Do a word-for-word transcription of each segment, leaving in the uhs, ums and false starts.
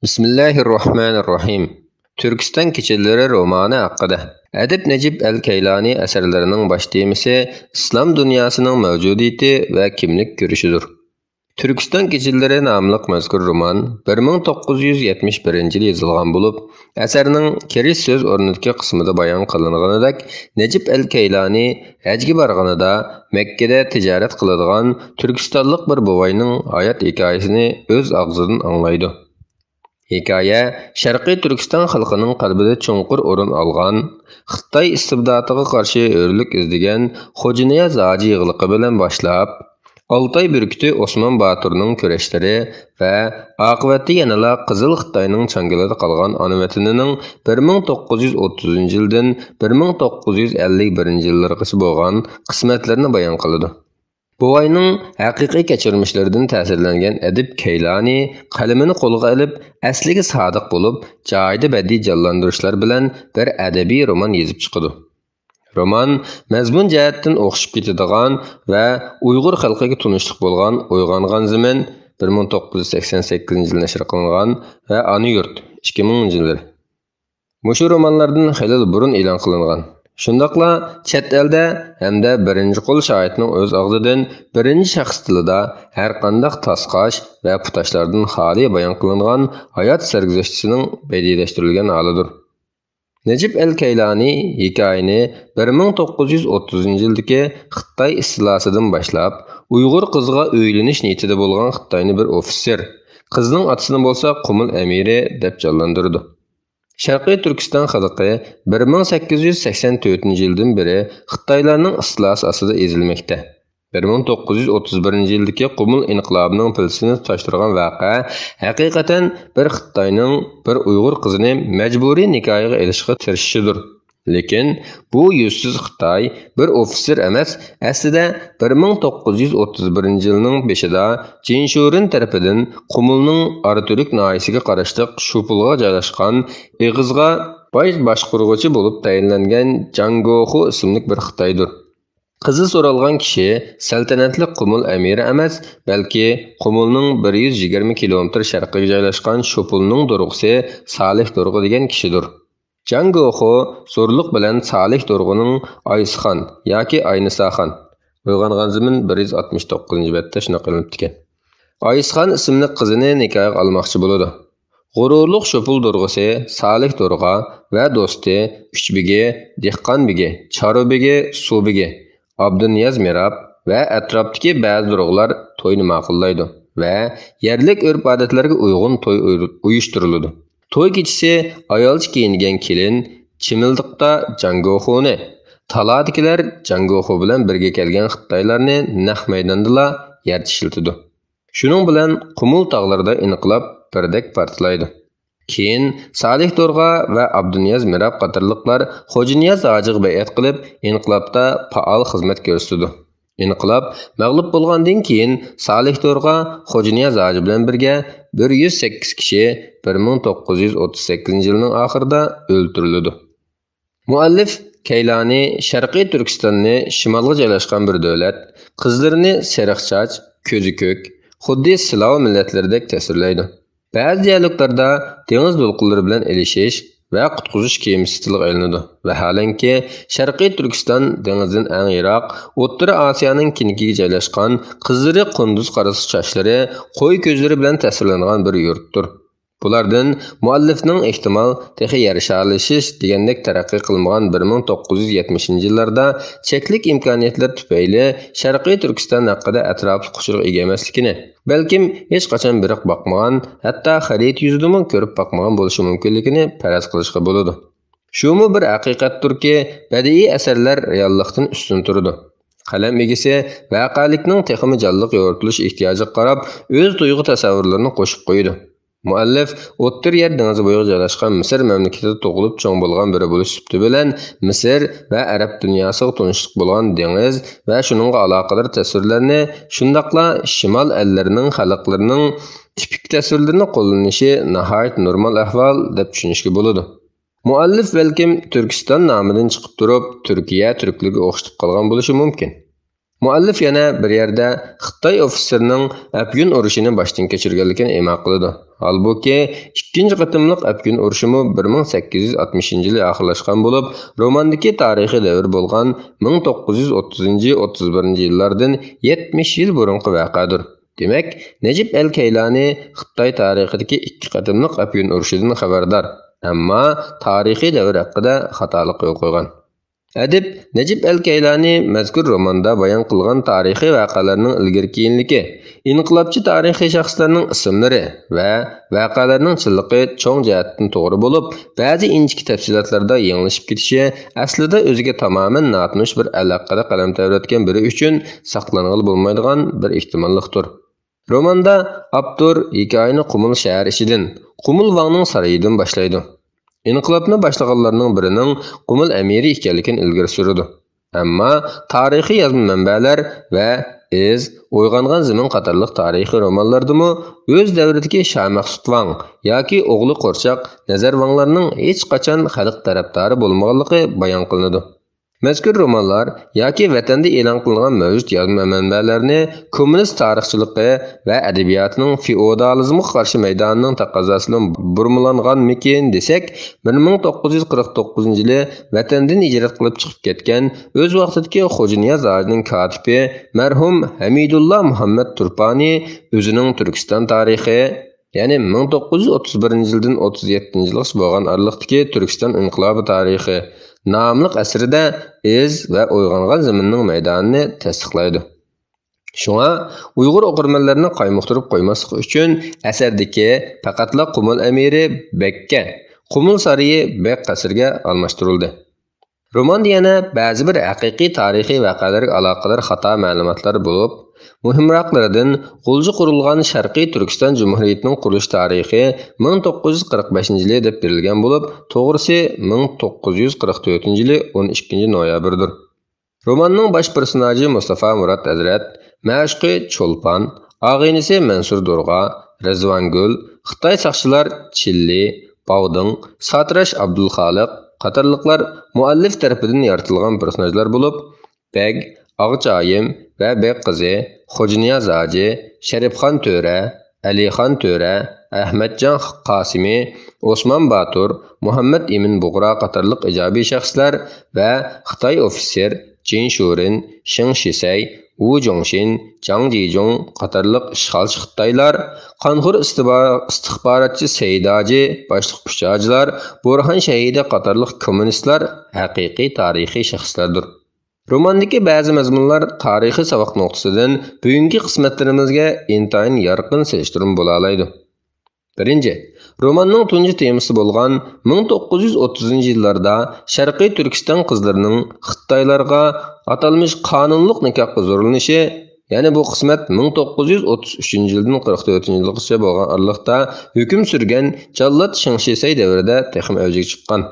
بىسمىللاھىررەھمانىررەھىم. تۈركىستان كېچىلىرى رومانى ھەققىدە. ئەدىب نەجىپ ئەل كەيلانى ئەسەرلىرىنىڭ باش تېمىسى ئىسلام دۇنياسىنىڭ مەۋجۇدىيىتى ۋە كىملىك كۈرىشىدۇر. تۈركىستان كېچىلىرى ناملىق مەزكۇر رومان بىر مىڭ توققۇز يۈز يەتمىش بىرىنچى يىلى يېزىلغان بولۇپ، ئەسەرنىڭ كىرىش سۆز ئورنىدىكى قىسمىدا بايان قىلىنغىنىدەك، نەجىپ ئەل كەيلانى ھەجگە بارغىنىدا مەككىدە تىجارەت قىلىدىغان تۈركىستانلىق بىر بوۋاينىڭ ھايات ھېكايىسىنى ئۆز ئاغزىدىن ئاڭلايدۇ. ھېكايە شەرقىي تۈركىستان خەلقىنىڭ قەلبىدە چوڭقۇر ئورۇن ئالغان، خىتاي ئىستىبداتىغا قارشى ھۆرلۈك ئىزدىگەن خوجانىياز ھاجى يىغلىقى بىلەن باشلاپ، ئالتاي بۈركۈتى ئوسمان باتۇرنىڭ كۈرەشلىرى ۋە ئاقىۋەتتە يەنىلا قىزىل خىتاينىڭ چاڭگىلىدا قالغان ئانا ۋەتىنىنىڭ بىر مىڭ توققۇز يۈز ئوتتۇزىنچى يىلدىن بىر مىڭ توققۇز يۈز ئەللىك بىرىنچى يىللىرىغىچە بولغان قىسمەتلىرىنى بايان قىلىدۇ. بوۋاينىڭ ھەقىقىي كەچۈرمىشلىرىدىن تەسىرلەنگەن ئەدىب كەيلانى قەلىمىنى قولىغا ئېلىپ، ئەسلىگە سادىق بولۇپ، جايىدا بەدىئىي جانلاندۇرۇشلار بىلەن بىر ئەدەبىي رومان يېزىپ چىقىدۇ. رومان مەزمۇن جەھەتتىن ئوخشىشىپ كېتىدىغان ۋە ئۇيغۇر خەلقىگە تونۇشلۇق بولغان ئويغانغان زېمىن، بىر مىڭ توققۇز يۈز سەكسەن سەككىزىنچى يىلى نەشر قىلىنغان، ۋە ئانا يۇرت، ئىككى مىڭىنچى يىللىرى. مۇشۇ رومانلاردىن خېلىلا بۇرۇن ئېلان قىلىنغان، شۇنداقلا چەت ئەلدە ھەمدە بىرىنچى قول شاھىتنىڭ ئۆز ئاغزىدىن بىرىنچى شەخس تىلىدا ھەرقانداق تاسقاش ۋە پۇتاشلاردىن خالىي بايان قىلىنغان ھايات سەرگۈزەشتىسىنىڭ بەدىئىيلەشتۈرۈلگەن ھالىدۇر. نەجىپ ئەل كەيلانى ھېكايىنى بىر مىڭ توققۇز يۈز ئوتتۇزىنچى يىلدىكى خىتاي ئىستىلاسىدىن باشلاپ، ئۇيغۇر قىزىغا ئۆيلىنىش نىيىتىدە بولغان خىتاينى بىر ئوفىتسېر، قىزنىڭ ئاتىسىنى بولسا قۇمۇل ئەمىرى دەپ جانلاندۇرىدۇ. شەرقىي تۈركىستان خەلقى بىر مىڭ سەككىز يۈز سەكسەن تۆتىنچى يىلدىن بېرى خىتايلارنىڭ ئىستىلاسى ئاستىدا ئېزىلمەكتە. بىر مىڭ توققۇز يۈز ئوتتۇز بىرىنچى يىلدىكى قۇمۇل ئىنقىلابىنىڭ پىلتىسىنى تۇتاشتۇرغان ۋەقە ھەقىقەتەن بىر خىتاينىڭ بىر ئۇيغۇر قىزىنى مەجبۇرىي نىكاھىغا ئېلىشقا تىرىشىشىدۇر. لېكىن بۇ يۈزسىز خىتاي بىر ئوفىتسېر ئەمەس، ئەسلىدە بىر مىڭ توققۇز يۈز ئوتتۇز بىرىنچى يىلنىڭ بېشىدا جىنشۇرېن تەرىپىدىن قۇمۇلنىڭ ئاراتۈرك ناھىيىسىگە قاراشلىق شۇپۇلغا جايلاشقان ئېغىزغا باش باشقۇرغۇچى بولۇپ تەيىنلەنگەن جاڭ گوخۇ ئىسىملىك بىر خىتايدۇر. قىزى سورالغان كىشى سەلتەنەتلىك قۇمۇل ئەمىرى ئەمەس، بەلكى قۇمۇلنىڭ بىر يۈز يىگىرمە كىلومېتىر شەرقىگە جايلاشقان شۇپۇلنىڭ دورغىسى سالىھ دورغا دېگەن كىشىدۇر. جاڭ گوخۇ زورلۇق بىلەن سالىھ دورغىنىڭ ئايسىخان ياكى ئاينىساخان، ئويغانغان زېمىن بىر يۈز ئاتمىش توققۇزىنچى بەتتە شۇنداق ئېلىنىپتىكەن. ئايسىخان ئىسىملىك قىزىنى نىكاھىغا ئالماقچى بولىدۇ. غۇرۇرلۇق شوپۇل دورغىسى سالىھ دورغا ۋە دوستى ئۈچ بېگى، دېھقان بېگى، چارۋا بېگى، سۇ بېگى، ئابدۇنىياز مىراب ۋە ئەتراپتىكى بەزى دورغىلار توينى ماقۇللايدۇ ۋە يەرلىك ئۆرپ-ئادەتلەرگە ئۇيغۇن توي ئۇيرۇ-، ئۇيۇشتۇرۇلىدۇ. توي كېچىسى ئايالچە كىيىنگەن كېلىن چىمىلدىقتا جاڭگوخۇنى، تالادىكىلەر جاڭگوخۇ بىلەن بىرگە كەلگەن خىتايلارنى نەق مەيداندىلا يەر چىشلىتىدۇ. شۇنىڭ بىلەن قۇمۇل تاغلىرىدا ئىنقىلاب بىردەك پارتلايدۇ. كېيىن سالىھ دورغا ۋە ئابدۇنىياز مىراب قاتارلىقلار خوجانىياز ھاجىغا بەيئەت قىلىپ، ئىنقىلابتا پائال خىزمەت كۆرسىتىدۇ. ئىنقىلاب مەغلۇپ بولغاندىن كېيىن، سالىھ دورغا خوجانىياز ھاجى بىلەن بىرگە بىر يۈز سەككىز كىشى بىر مىڭ توققۇز يۈز ئوتتۇز سەككىزىنچى يىلنىڭ ئاخىرىدا ئۆلتۈرۈلىدۇ. مۇئەللىف كەيلانى شەرقىي تۈركىستاننى شىمالغا جايلاشقان بىر دۆلەت، قىزلىرىنى سېرىق چاچ، كۆزى كۆك، خۇددى سلاۋ مىللەتلىرىدەك تەسۋىرلەيدۇ. بەزى دىيالوگلاردا دېڭىز دولقۇنلىرى بىلەن ئېلىشىش ۋە قۇتقۇزۇش كېمىسى تىلغا ئېلىنىدۇ. ۋەھالەنكى، شەرقىي تۈركىستان دېڭىزدىن ئەڭ يىراق، ئوتتۇرا ئاسىيانىڭ كېنىكىگە جايلاشقان، قىزلىرى قۇندۇز قارىسۇ چاچلىرى، قوي كۆزلىرى بىلەن تەسۋىرلەنگەن بىر يۇرتتۇر. بۇلاردىن مۇئەللىفنىڭ ئېھتىمال تېخى يەر شارلىشىش دېگەندەك تەرەققىي قىلمىغان بىر مىڭ توققۇز يۈز يەتمىشىنچى يىللاردا چەكلىك ئىمكانىيەتلەر تۈپەيلى شەرقىي تۈركىستان ھەققىدە ئەتراپلىق ئۇچۇرغا ئىگە ئەمەسلىكىنى، بەلكىم ھېچقاچان بېرىپ باقمىغان، ھەتتا خەرىتە يۈزىدىمۇ كۆرۈپ باقمىغان بولۇشى مۇمكىنلىكىنى پەرەز قىلىشقا بولىدۇ. شۇمۇ بىر ھەقىقەتتۇركى، بەدىئىي ئەسەرلەر رېئاللىقتىن ئۈستۈن تۇرىدۇ. قەلەم ئىگىسى ۋەقەلىكنىڭ تېخىمۇ جانلىق يورۇتۇلۇش ئېھتىياجىغا قاراپ ئۆز تۇيغۇ تەسەۋۋۇرلىرىنى قوشۇپ قويىدۇ. مۇئەللىپ ئوتتۇرا يەر دېڭىزى بويىغا جايلاشقان مىسىر مەملىكىتىدە تۇغۇلۇپ چوڭ بولغان بىرى بولۇش سۈپىتى بىلەن، مىسىر ۋە ئەرەب دۇنياسىغا تونۇشلۇق بولغان دېڭىز ۋە شۇنىڭغا ئالاقىدار تەسۋىرلەرنى، شۇنداقلا شىمال ئەللىرىنىڭ خەلقلىرىنىڭ تىپىك تەسۋىرلىرىنى قوللىنىشى ناھايىتى نورمال ئەھۋال دەپ چۈشىنىشكە بولىدۇ. مۇئەللىپ بەلكىم تۈركىستان نامىدىن چىقىپ تۇرۇپ، تۈركىيە تۈركلىرىگە ئوخشىتىپ قالغان بولۇشى مۇمكىن. مۇئەللىپ يەنە بىر يەردە خىتاي ئوفىتسېرىنىڭ ئەپيۈن ئۇرۇشىنى باشتىن كەچۈرگەنلىكىنى ئىما قىلىدۇ. ھالبۇكى، ئىككىنچى قېتىملىق ئەپغان ئۇرۇشىمۇ بىر مىڭ سەككىز يۈز ئاتمىشىنچى يىلى ئاخىرلاشقان بولۇپ، روماندىكى تارىخىي دەۋر بولغان مىڭ توققۇز يۈز ئوتتۇزىنچى، ئوتتۇز بىرىنچى يىللاردىن يەتمىش يىل بۇرۇنقى ۋەقەدۇر. دېمەك، نەجىپ ئەل كەيلانى خىتاي تارىخىدىكى ئىككى قېتىملىق ئەپغان ئۇرۇشىدىن خەۋەردار، ئەمما تارىخىي دەۋر ھەققىدە خاتالىق يول قويغان. ئەدىب نەجىپ ئەل كەيلانى مەزكۇر روماندا بايان قىلغان تارىخىي ۋەقەلەرنىڭ ئىلگىرى-كېيىنلىكى، ئىنقىلابچى تارىخىي شەخسلەرنىڭ ئىسىملىرى ۋە ۋەقەلەرنىڭ چىنلىقى چوڭ جەھەتتىن توغرا بولۇپ، بەزى ئىنچىكە تەپسىلاتلاردا يېڭىلىشىپ كېتىشى ئەسلىدە ئۆزىگە تامامەن ناتونۇش بىر ئەل ھەققىدە قەلەم تەۋرەتكەن بىرى ئۈچۈن ساقلانغىلى بولمايدىغان بىر ئېھتىماللىقتۇر. روماندا ئاپتور ھېكايىنى قۇمۇل شەھەر ئىچىدىن، قۇمۇل ۋاڭنىڭ سارىيىدىن باشلايدۇ. ئىنقىلابنى باشلىغانلارنىڭ بىرىنىڭ قۇمۇل ئەمىرى ئىكەنلىكىنى ئىلگىرى سۈرىدۇ. ئەمما تارىخىي يازما مەنبەلەر ۋە ئىز، ئويغانغان زېمىن قاتارلىق تارىخىي رومانلاردىمۇ ئۆز دەۋرىدىكى شاھ مەخسۇت ۋاڭ ياكى ئوغلى قورچاق نەزەر ۋاڭلارنىڭ ھېچقاچان خەلق تەرەپدارى بولمىغانلىقى بايان قىلىنىدۇ. مەزكۇر رومانلار ياكى ۋەتەندە ئېلان قىلىنغان مەۋجۇت يازما مەنبەلەرنى كوممۇنىست تارىخچىلىقى ۋە ئەدەبىياتىنىڭ فېئودالىزمغا قارشى مەيدانىنىڭ تەقەززاسى بىلەن بۇرمىلانغانمىكىن دېسەك، بىر مىڭ توققۇز يۈز قىرىق توققۇزىنچى يىلى ۋەتەندىن ھىجرەت قىلىپ چىقىپ كەتكەن ئۆز ۋاقتىدىكى خوجانىياز ھاجىنىڭ كاتىپى مەرھۇم ھەمىدۇللا مۇھەممەد تۇرپانى ئۆزىنىڭ تۈركىستان تارىخى، يەنى مىڭ توققۇز يۈز ئوتتۇز بىرىنچى يىلدىن ئوتتۇز يەتتىنچى يىلغىچە بولغان ئارىلىقتىكى تۈركىستان ئىنقىلابى تارىخى ناملىق ئەسىرىدە ئىز ۋە ئويغانغان زېمىننىڭ مەيدانىنى تەستىقلايدۇ. شۇڭا ئۇيغۇر ئوقۇرمەنلىرىنى قايمۇقتۇرۇپ قويماسلىق ئۈچۈن ئەسەردىكى پەقەتلا قۇمۇل ئەمىرى بەگكە، قۇمۇل سارىيى بەگ قەسرىگە ئالماشتۇرۇلدى. روماندا يەنە بەزى بىر ھەقىقىي تارىخىي ۋەقەلەرگە ئالاقىدار خاتا مەلۇماتلار بولۇپ، مۇھىمراقلىرىدىن غۇلجا قۇرۇلغان شەرقىي تۈركىستان جۇمھۇرىيىتىنىڭ قۇرۇلۇش تارىخى مىڭ توققۇز يۈز قىرىق بەشىنچى يىلى دەپ بېرىلگەن بولۇپ، توغرىسى مىڭ توققۇز يۈز قىرىق تۆتىنچى يىلى ئون ئىككىنچى نويابىردۇر. روماننىڭ باش پېرسوناژى مۇستافا مۇرات ھەزرەت، مەشۇقى چولپان، ئاغىنىسى مەنسۇر دورغا، رىزۋانگۈل، خىتاي ساقچىلار چىللى، باۋدىڭ، ساتىراش ئابدۇلخالىق قاتارلىقلار مۇئەللىپ تەرىپىدىن يارىتىلغان پېرسوناژلار بولۇپ، بەگ، ئاغچايىم ۋە بەگ قىزى، خوجانىياز ھاجى، شەرىپخان تۆرە، ئەلىخان تۆرە، ئەھمەتجان قاسىمى، ئوسمان باتۇر، مۇھەممەد ئىمىن بۇغرا قاتارلىق ئىجابىي شەخسلەر ۋە خىتاي ئوفىتسېر جىن شۇرىن، شېڭ شىسەي، ۋۇ جۇڭشىن، جاڭ جىجۇڭ قاتارلىق ئىشغالچى خىتايلار، قانخور ئىستىبا-، ئىستىخباراتچى سەيداجى باشلىق ئۈچ ھاجىلار، بورھان شەھىدى قاتارلىق كوممۇنىستلار ھەقىقىي تارىخىي شەخسلەردۇر. روماندىكى بەزى مەزمۇنلار تارىخىي ساۋاق نۇقتىسىدىن بۈگۈنكى قىسمەتلىرىمىزگە ئىنتايىن يارقىن سېلىشتۇرما بولالايدۇ. بىرىنچى، روماننىڭ تۇنجى تېمىسى بولغان مىڭ توققۇز يۈز ئوتتۇزىنچى يىللاردا شەرقىي تۈركىستان قىزلىرىنىڭ خىتايلارغا ئاتالمىش قانۇنلۇق نىكاھقا زورلىنىشى، يەنى بۇ قىسمەت مىڭ توققۇز يۈز ئوتتۇز ئۈچىنچى يىلدىن قىرىق تۆتىنچى يىلغىچە بولغان ئارىلىقتا ھۆكۈم سۈرگەن جاللات شېڭ شىسەي دەۋرىدە تېخىمۇ ئەۋجىگە چىققان.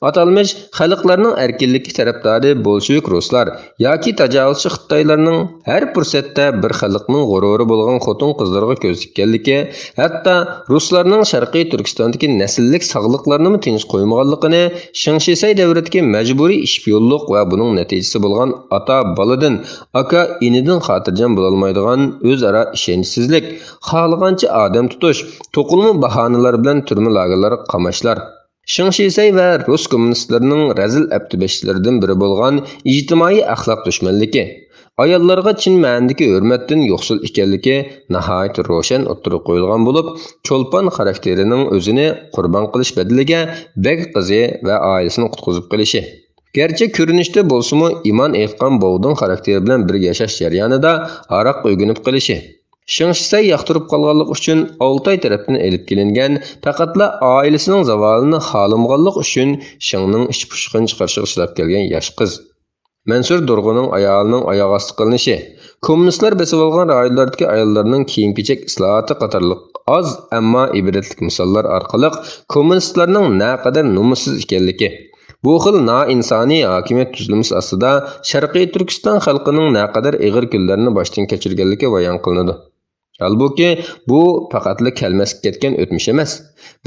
ئاتالمىش خەلقلەرنىڭ ئەركىنلىكى تەرەپدارى بولشېۋىك رۇسلار ياكى تاجاۋۇزچى خىتايلارنىڭ ھەر پۇرسەتتە بىر خەلقنىڭ غۇرۇرى بولغان خوتۇن-قىزلىرىغا كۆز تىككەنلىكى، ھەتتا رۇسلارنىڭ شەرقىي تۈركىستاندىكى نەسىللىك ساغلىقلارنىمۇ تىنچ قويمىغانلىقىنى، شېڭ شىسەي دەۋرىدىكى مەجبۇرىي ئىشپىيونلۇق ۋە بۇنىڭ نەتىجىسى بولغان ئاتا-بالىدىن، ئاكا-ئىنىدىن خاتىرجەم بولالمايدىغان ئۆزئارا ئىشەنچسىزلىك، خالىغانچە ئادەم تۇتۇش، توقۇلما باھانىلار بىلەن تۈرمە لاگېرلارغا قاماشلار، شېڭ شىسەي ۋە رۇس كوممۇنىستلىرىنىڭ رەزىل ئەپتىبەشلىرىدىن بىرى بولغان ئىجتىمائىي ئەخلاق دۈشمەنلىكى، ئاياللارغا چىن مەنىدىكى ھۆرمەتتىن يوقسۇل ئىكەنلىكى ناھايىتى روشەن ئوتتۇرىغا قويۇلغان بولۇپ، چولپان خاراكتېرىنىڭ ئۆزىنى قۇربان قىلىش بەدىلىگە بەگ قىزى ۋە ئائىلىسىنى قۇتقۇزۇپ قېلىشى، گەرچە كۆرۈنۈشتە بولسىمۇ ئىمان ئېيتقان باۋدىڭ خاراكتېرى بىلەن بىر ياشاش جەريانىدا ھاراق ئۆگىنىپ قېلىشى، شېڭ شىسەي ياقتۇرۇپ قالغانلىقى ئۈچۈن ئالتاي تەرەپتىن ئېلىپ كېلىنگەن، پەقەتلا ئائىلىسىنىڭ زاۋالىنى خالىمىغانلىقى ئۈچۈن شېڭنىڭ ئىچ پۇشۇقىنى چىقىرىشىغا چىداپ كەلگەن ياش قىز. مەنسۇر دۇرغۇننىڭ ئايالىنىڭ ئاياغ ئاستى قىلىنىشى، كوممۇنىستلار بېسىۋالغان رايونلاردىكى ئاياللارنىڭ كىيىم-كېچەك ئىسلاھاتى قاتارلىق ئاز، ئەمما ئىبرەتلىك مىساللار ئارقىلىق كوممۇنىستلارنىڭ نەقەدەر نومۇسسىز ئىكەنلىكى، بۇ خىل نائىنسانىي ھاكىمىيەت تۈزۈلمىسى ئاستىدا شەرقىي تۈركىستان خەلقىنىڭ نەقەدەر ئېغىر كۈنلەرنى باشتىن كەچۈرگەنلىكى بايان قىلىنىدۇ. ھالبۇكى، بۇ پەقەتلا كەلمەسكە كەتكەن ئۆتمۈش ئەمەس،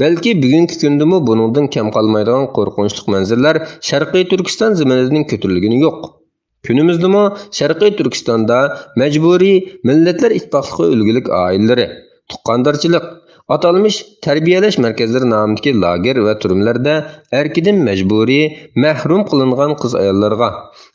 بەلكى بۈگۈنكى كۈندىمۇ بۇنىڭدىن كەم قالمايدىغان قورقۇنچلۇق مەنزىرىلەر شەرقىي تۈركىستان زېمىنىدىن كۆتۈرۈلگىنى يوق. كۈنىمىزدىمۇ شەرقىي تۈركىستاندا مەجبۇرىي مىللەتلەر ئىتتىپاقلىقى ئۈلگىلىك ئائىلىلىرى، تۇغقاندارچىلىق، ئاتالمىش تەربىيەلەش مەركەزلىرى نامىدىكى لاگېر ۋە تۈرمىلەردە ئەركىدىن مەجبۇرىي مەھرۇم قىلىنغان قىز-ئاياللارغا،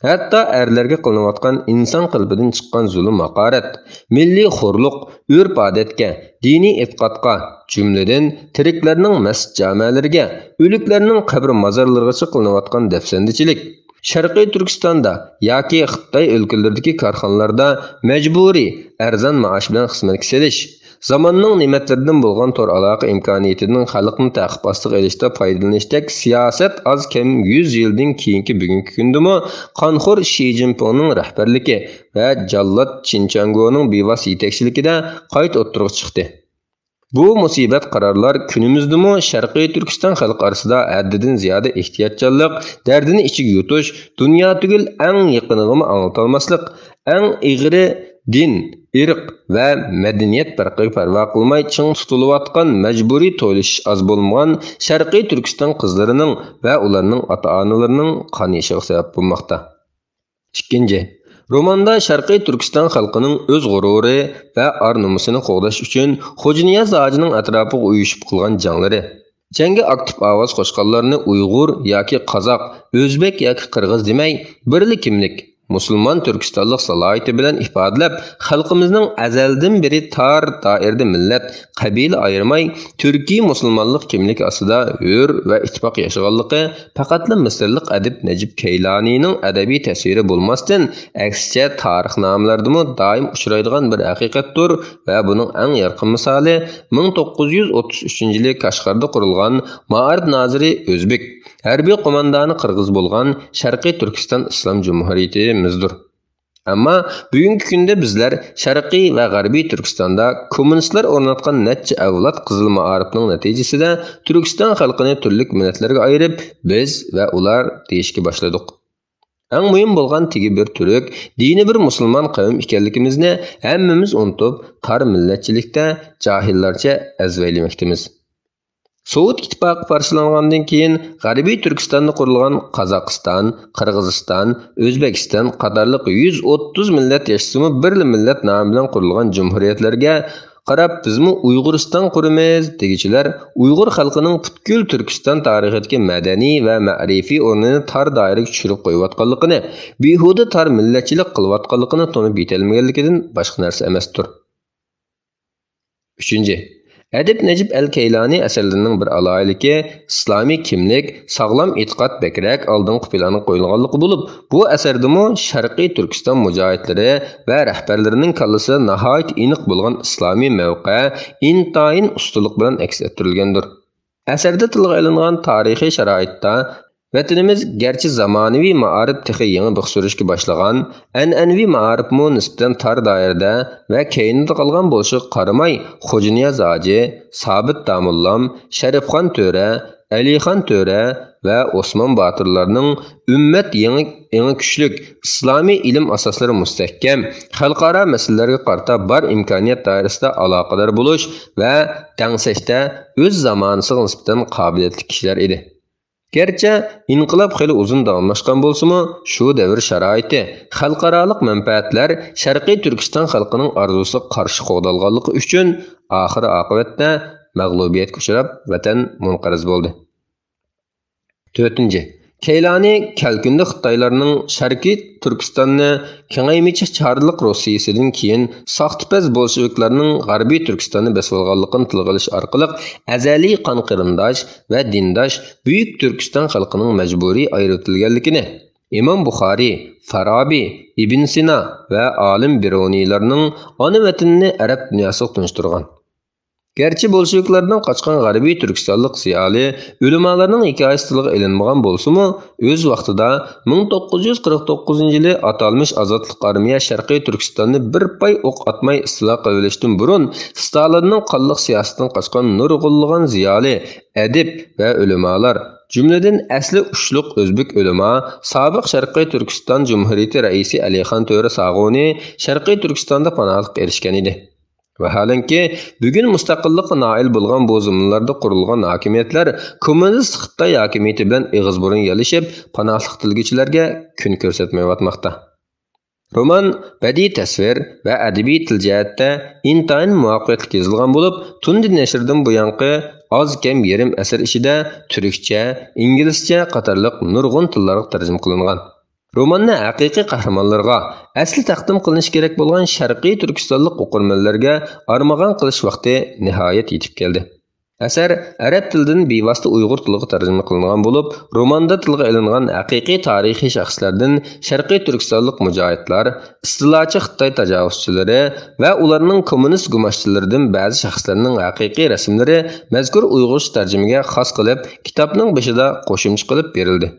ھەتتا ئەرلەرگە قىلىنىۋاتقان ئىنسان قېلىپىدىن چىققان زۇلۇم-ھاقارەت، مىللىي خورلۇق، ئۆرپ-ئادەتكە، دىنىي ئېتىقادقا، جۈملىدىن تىرىكلەرنىڭ مەسچىت-جامەلىرىگە، ئۆلۈكلەرنىڭ قەبرە-مازارلىرىغىچە قىلىنىۋاتقان دەپسەندىچىلىك، شەرقىي تۈركىستاندا ياكى خىتاي ئۆلكىلىرىدىكى كارخانىلاردا مەجبۇرىي ئەرزان مائاش بىلەن خىزمەتكە سېلىش، زاماننىڭ نېمەتلىرىدىن بولغان تور ئالاقە ئىمكانىيىتىدىن خەلقنى تەقىب ئاستىغا ئېلىشتا پايدىلىنىشتەك سىياسەت ئاز كەم يۈز يىلدىن كېيىنكى بۈگۈنكى كۈندىمۇ قانخور شى جىنپىڭنىڭ رەھبەرلىكى ۋە جاللات چىن چياڭگونىڭ بىۋاسىتە يېتەكچىلىكىدە قايتا ئوتتۇرىغا چىقتى. بۇ مۇسىبەت قارارلار كۈنىمىزدىمۇ شەرقىي تۈركىستان خەلقى ئارىسىدا ھەددىدىن زىيادە ئېھتىياتچانلىق، دەردىنى ئىچىگە يۇتۇش، دۇنيا تۈگۈل ئەڭ يېقىنىغىمۇ ئاڭلىتالماسلىق، ئەڭ ئېغىرى دىن، ئىرق ۋە مەدەنىيەت پەرقىگە پەرۋا قىلماي چىڭ تۇتۇلۇۋاتقان مەجبۇرىي تويلىشىش ئاز بولمىغان شەرقىي تۈركىستان قىزلىرىنىڭ ۋە ئۇلارنىڭ ئاتا-ئانىلىرىنىڭ قان يېشىغا سەۋەب بولماقتا. ئىككىنچى، روماندا شەرقىي تۈركىستان خەلقىنىڭ ئۆز غۇرۇرى ۋە ئار-نومۇسىنى قوغداش ئۈچۈن خوجانىياز ھاجىنىڭ ئەتراپىغا ئۇيۇشۇپ قىلغان جەڭلىرى، جەڭگە ئاكتىپ ئاۋاز قوشقانلارنى ئۇيغۇر ياكى قازاق، ئۆزبېك ياكى قىرغىز دېمەي، بىرلا كىملىك، مۇسۇلمان تۈركىستانلىق سالاھىيىتى بىلەن ئىپادىلەپ، خەلقىمىزنىڭ ئەزەلدىن بېرى تار دائىرىدە مىللەت، قەبىلە ئايرىماي، تۈركىي مۇسۇلمانلىق كىملىكى ئاستىدا ھۆر ۋە ئىتتىپاق ياشىغانلىقى پەقەتلا مىسىرلىق ئەدىب نەجىپ كەيلانىنىڭ ئەدەبىي تەسۋىرى بولماستىن، ئەكسىچە تارىخنامىلەردىمۇ دائىم ئۇچرايدىغان بىر ھەقىقەتتۇر ۋە بۇنىڭ ئەڭ يارقىن مىسالى مىڭ توققۇز يۈز ئوتتۇز ئۈچىنچى يىلى كاشغەردە قۇرۇلغان مائارىپ نازىرى ئۆزبېك ھەربىي قوماندانى قىرغىز بولغان شەرقىي تۈركىستان ئىسلام جۇمھۇرىيىتىمىزدۇر. ئەمما بۈگۈنكى كۈندە بىزلەر شەرقىي ۋە غەربىي تۈركىستاندا كوممۇنىستلار ئورناتقان نەچچە ئەۋلاد قىزىل مائارىپنىڭ نەتىجىسىدە تۈركىستان خەلقىنى تۈرلۈك مىللەتلەرگە ئايرىپ، بىز ۋە ئۇلار دېيىشكە باشلىدۇق. ئەڭ مۇھىم بولغان تېگى بىر تۈرك، دىنى بىر مۇسۇلمان قەۋم ئىكەنلىكىمىزنى ھەممىمىز ئۇنتۇپ، تار مىللەتچىلىكتە جاھىللارچە ئەزۋەيلىمەكتىمىز. سوۋېت ئىتتىپاقى پارچىلانغاندىن كېيىن، غەربىي تۈركىستاندا قۇرۇلغان قازاقىستان، قىرغىزىستان، ئۆزبېكىستان قاتارلىق يۈز ئوتتۇز مىللەت ياشىسىمۇ، بىرلا مىللەت نامى بىلەن قۇرۇلغان جۇمھۇرىيەتلەرگە قاراپ، بىزمۇ ئۇيغۇرىستان قۇرىمىز دېگۈچىلەر ئۇيغۇر خەلقىنىڭ پۈتكۈل تۈركىستان تارىخىدىكى مەدەنىي ۋە مەرىپىي ئورنىنى تار دائىرىگە چۈشۈرۈپ قويۇۋاتقانلىقىنى، بىھۇدە تار مىللەتچىلىك قىلىۋاتقانلىقىنى تونۇپ يېتەلمىگەنلىكىدىن باشقا نەرسە ئەمەستۇر. ئۈچىنچى، ئەدىب نەجىپ ئەل كەيلانى ئەسەرلىرىنىڭ بىر ئالاھىدىلىكى ئىسلامىي كىملىك، ساغلام ئېتىقاد بەكرەك ئالدىنقى پىلانغا قويۇلغانلىقى بولۇپ، بۇ ئەسەردىمۇ شەرقىي تۈركىستان مۇجاھىدلىرى ۋە رەھبەرلىرىنىڭ كاللىسىدا ناھايىتى ئېنىق بولغان ئىسلامىي مەۋقە ئىنتايىن ئۇستىلىق بىلەن ئەكس ئەتتۈرۈلگەندۇر. ئەسەردە تىلغا ئېلىنغان تارىخىي شارائىتتا، ۋەتىنىمىز گەرچە زامانىۋى مائارىپ تېخى يېڭى بىخ سۈرۈشكە باشلىغان، ئەنئەنىۋى مائارىپمۇ نىسبەتەن تار دائىرىدە ۋە كەينىدە قالغان بولۇشىغا قارىماي، خوجانىياز ھاجى، سابىت داموللام، شەرىپخان تۆرە، ئەلىخان تۆرە ۋە ئوسمان باتۇرلارنىڭ ئۈممەت يېڭى، ئېڭى كۈچلۈك، ئىسلامىي ئىلىم ئاساسلىرى مۇستەھكەم، خەلقئارا مەسىلىلەرگە قارىتا بار ئىمكانىيەت دائىرىسىدە ئالاقىدار بولۇش ۋە دەڭسەشتە ئۆز زامانىسىغا نىسبەتەن قابىلىيەتلىك كىشىلەر ئىدى. گەرچە ئىنقىلاب خېلى ئۇزۇن داۋاملاشقان بولسىمۇ، شۇ دەۋر شارائىتى، خەلقئارالىق مەنپەئەتلەر شەرقىي تۈركىستان خەلقىنىڭ ئارزۇسىغا قارشى قوغدالغانلىقى ئۈچۈن، ئاخىرى ئاقىۋەتتە مەغلۇبىيەتكە ئۇچراپ، ۋەتەن مۇنقەرز بولدى. تۆتىنچى، كەيلانى كەلكۈندە خىتايلارنىڭ شەرقىي تۈركىستاننى كېڭەيمىچە چارلىق روسىيىسىدىن كېيىن ساختىپەز بولشېۋىكلارنىڭ غەربىي تۈركىستاننى بېسىۋالغانلىقىنى تىلغا ئېلىش ئارقىلىق ئەزەلىي قان قېرىنداش ۋە دىنداش بۈيۈك تۈركىستان خەلقىنىڭ مەجبۇرىي ئايرىۋېتىلگەنلىكىنى، ئىمام بۇخارىي، فارابى، ئىبن سىنا ۋە ئالىم بىرۇنىيلارنىڭ ئانا ۋەتىنىنى ئەرەب دۇنياسىغا تونۇشتۇرغان. گەرچە بولشېۋىكلاردىن قاچقان غەربىي تۈركىستانلىق زىيالىي، ئۆلىمالارنىڭ ھېكايىسى تىلغا ئېلىنمىغان بولسىمۇ، ئۆز ۋاقتىدا مىڭ توققۇز يۈز قىرىق توققۇزىنچى يىلى ئاتالمىش ئازادلىق ئارمىيە شەرقىي تۈركىستاننى بىر پاي ئوق ئاتماي ئىستىلا قىلىۋېلىشتىن بۇرۇن، ستالىننىڭ قانلىق سىياسىتىدىن قاچقان نۇرغۇنلىغان زىيالىي، ئەدىب ۋە ئۆلىمالار، جۈملىدىن ئەسلى ئۇچلۇق ئۆزبېك ئۆلىما، سابىق شەرقىي تۈركىستان جۇمھۇرىيىتى رەئىسى ئەلىخان تۆرە ساغۇنى شەرقىي تۈركىستاندا پاناھلىققا ئېرىشكەن ئىدى. ۋاھالەنكى، بۈگۈن مۇستەقىللىققا نائىل بولغان بۇ زېمىنلاردا قۇرۇلغان ھاكىمىيەتلەر كوممۇنىست خىتاي ھاكىمىيىتى بىلەن ئېغىز بۇرۇن يالىشىپ، پاناھلىق تىلىگۈچىلەرگە كۈن كۆرسەتمەيۋاتماقتا. رومان بەدىئىي تەسۋىر ۋە ئەدەبىي تىل جەھەتتە ئىنتايىن مۇۋەپپەقىيەتلىك يېزىلغان بولۇپ، تۇندى نەشردىن بۇيانقى ئاز كەم يېرىم ئەسىر ئىچىدە تۈركچە، ئىنگلىزچە قاتارلىق نۇرغۇن تىللارغا تەرجىمە قىلىنغان. روماننى ھەقىقىي قەھرىمانلىرىغا، ئەسلى تەقدىم قىلىنىشى كېرەك بولغان شەرقىي تۈركىستانلىق ئوقۇرمەنلەرگە ئارمىغان قىلىش ۋاقتى نىھايەت يېتىپ كەلدى. ئەسەر ئەرەب تىلىدىن بىۋاسىتە ئۇيغۇر تىلىغا تەرجىمە قىلىنغان بولۇپ، روماندا تىلغا ئېلىنغان ھەقىقىي تارىخىي شەخسلەردىن شەرقىي تۈركىستانلىق مۇجاھىدلار، ئىستىلاچى خىتاي تاجاۋۇزچىلىرى ۋە ئۇلارنىڭ كوممۇنىست گۇماشچىلىرىدىن بەزى شەخسلەرنىڭ ھەقىقىي رەسىملىرى مەزكۇر ئۇيغۇرچە تەرجىمىگە خاس قىلىپ، كىتابنىڭ بېشىدا قوشۇمچە قىلىپ بېرىلدى.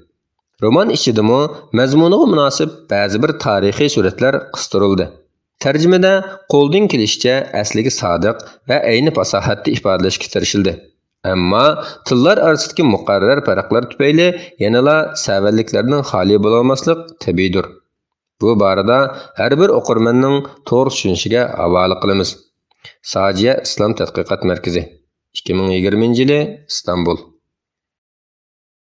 رومان ئىچىدىمۇ مەزمۇنىغا مۇناسىپ بەزى بىر تارىخىي سۈرەتلەر قىستۇرۇلدى. تەرجىمىدە قولدىن كېلىشىچە ئەسلىگە سادىق ۋە ئەينى پاساھەتتە ئىپادىلەشكە تىرىشىلدى. ئەمما تىللار ئارىسىدىكى مۇقەررەر پەرقلەر تۈپەيلى يەنىلا سەۋەنلىكلەردىن خالىي بولالماسلىق تەبىئىيدۇر. بۇ بارىدا ھەر بىر ئوقۇرمەننىڭ توغرا چۈشىنىشىگە ھاۋالە قىلىمىز. ساجىيە ئىسلام تەتقىقات مەركىزى، ئىككى مىڭ يىگىرمىنچى يىلى، ئىستانبۇل.